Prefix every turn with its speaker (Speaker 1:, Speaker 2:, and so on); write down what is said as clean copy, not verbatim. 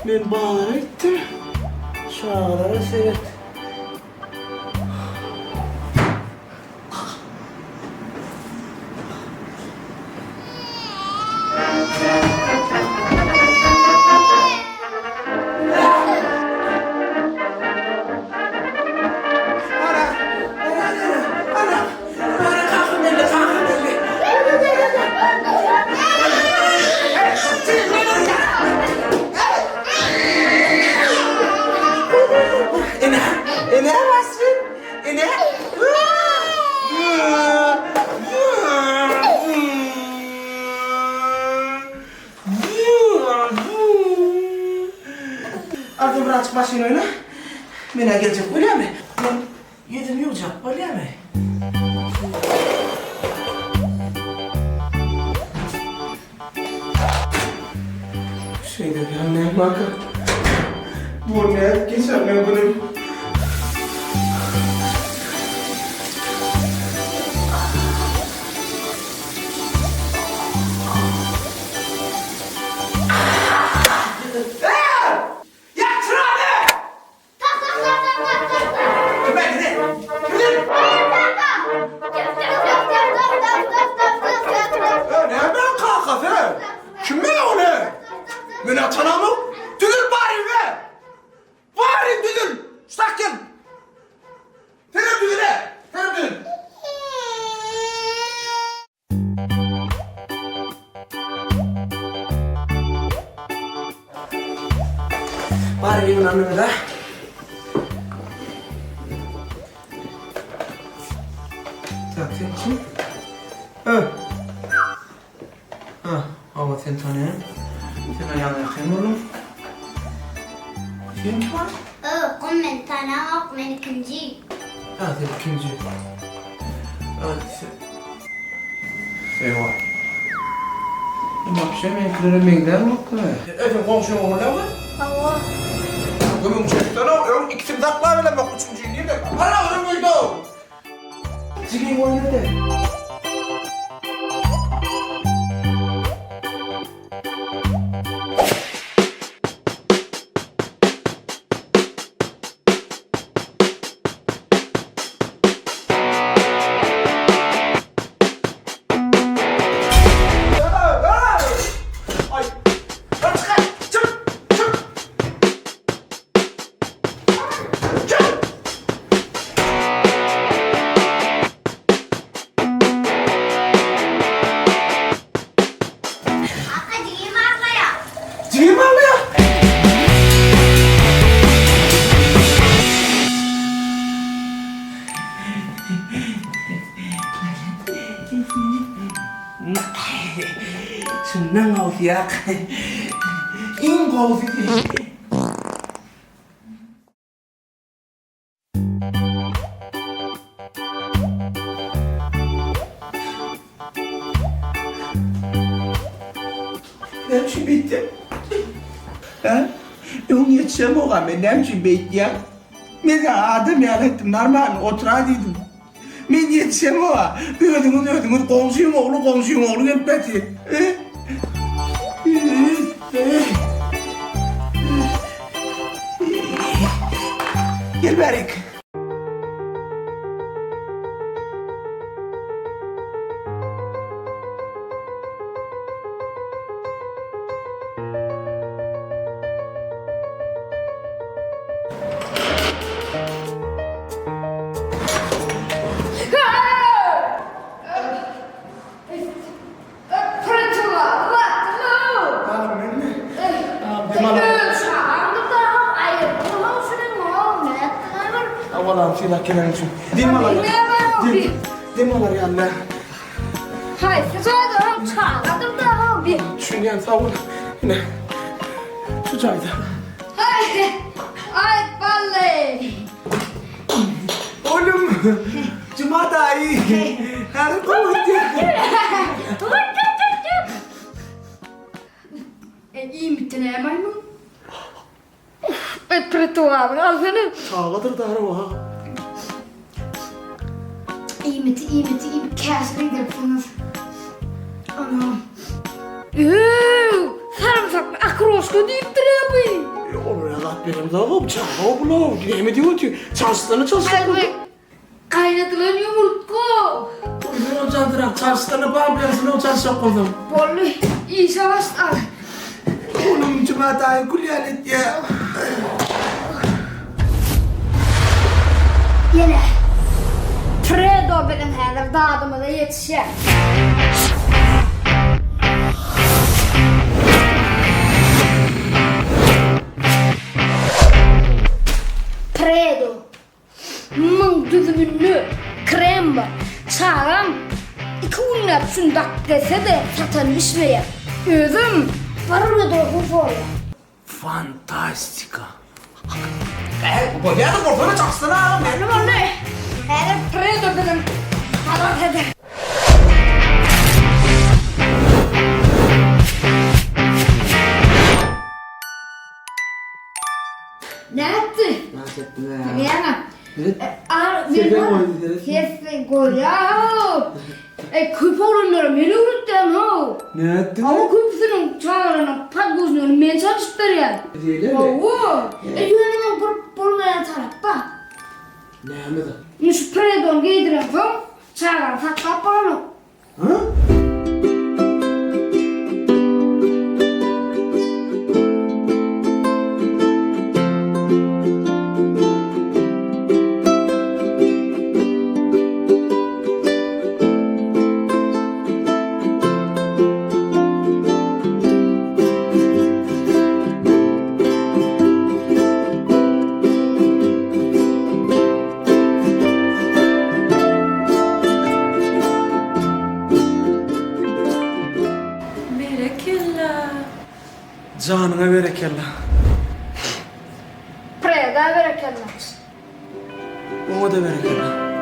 Speaker 1: Men bazara gitdim. Çagalara seret. Ene, Vasfi, ene. Arda birazcık maşyn oýna. Men-ä geljek bolýamy? Men ýüzümi ýuwjak bolýamy? Şeýdip ýa näme aka? Bu nädip geçer men günüm? Bary ýygnanyňyza. Tak, sen kim? Ö. Ha, hawa sen tanaýan. Sen aýagyň ýakyn bolduň. Sen kim?
Speaker 2: Ö, gum men tanaňok, men ikinji.
Speaker 1: Ha, sen ikinji. Ha, sen. Eýwa. Wapşe meňkilere meňzänokda. E, sen goňşyň ogly näme?
Speaker 2: Hawa.
Speaker 1: Gömüň çekden-ow, öň ikisini saklabilemok, üçünjini nirden? Hana, özüň öýde-ow! Jigiň oýnady.
Speaker 2: Kaka jigim aglaýar.
Speaker 1: Jigim aglaýar? Şundan gowusy ýok. Iň gowusy. Näme üçin beýtýäň? Hä? Öň ýetişemok-a men, näme üçin beýtýäň? Men saňa adam ýaly etdim, normalny otur-a diýdim. Men ýetişemok-a. Özüňiz özüňiz goňşyň ogly, goňşyň ogly gelip ýatyr. Gel bärik. Awalam sylap geleniň üçin. Dem alar. Dem alar ýaly.
Speaker 2: Haýsy jaýda çagadyr da bir.
Speaker 1: Düşünýän sag bol. Ine. Şu jaýda.
Speaker 2: Aý bally.
Speaker 1: Oğlum. Cuma daýy. Häzir gowy
Speaker 2: E, iýmitde näme maýmyn?
Speaker 3: Trotuaryňy alsana.
Speaker 4: Çagadyr darwa.
Speaker 3: Iýmiti iýmiti iýip käşir iýdiripsiňiz. Ana. Ööw, sarymsakly okroşka diýipdir-ä bu.
Speaker 4: Olara zat beremzogam, çaga bular. Näme diýip otyr? Çalyşsana çalyşsana.
Speaker 3: Aý, gaýnadylan ýumurtga.
Speaker 1: Özüňem jandyrak, çalyşsana pampersini çalyşjak bolsaň.
Speaker 3: Boldy, işe başla.
Speaker 1: Oglum Juma daýy gülýän etýä.
Speaker 3: Ýene Fredo biziň häzir dadymyza ýetişýär. Fredo Muň düzüminde krem bar. Çagam iki günläp şuny dakyp gezse-de satanyny içmeýär. Özem bir bedroý bolýar.
Speaker 1: Fantastika. Äý, bolýa-da bolsana çaksana agam.
Speaker 3: Boldy boldy. Häzir Fredo biziň halas eder. Nätdi?
Speaker 1: Nätdi?
Speaker 3: Näme?
Speaker 1: Seret. Sesen goýdy, seret.
Speaker 3: Sesen goýýa. E, köp oglanlara men öwretýän how.
Speaker 1: Nätdi?
Speaker 3: Hawa köpüsiniň çagalarynyň podguznyny men çalyşyp berýän.
Speaker 1: Beýlemi?
Speaker 3: Hawa. E, ýöne men bir bolmaýan tarap bar.
Speaker 1: Näme-de?
Speaker 3: Indi şu predony geýdirensoň çagany saklap bolanok.
Speaker 1: Hä?
Speaker 5: Berekella.
Speaker 4: Janyňa berekella.
Speaker 3: Preda berekella.
Speaker 4: Oňa-da berekella.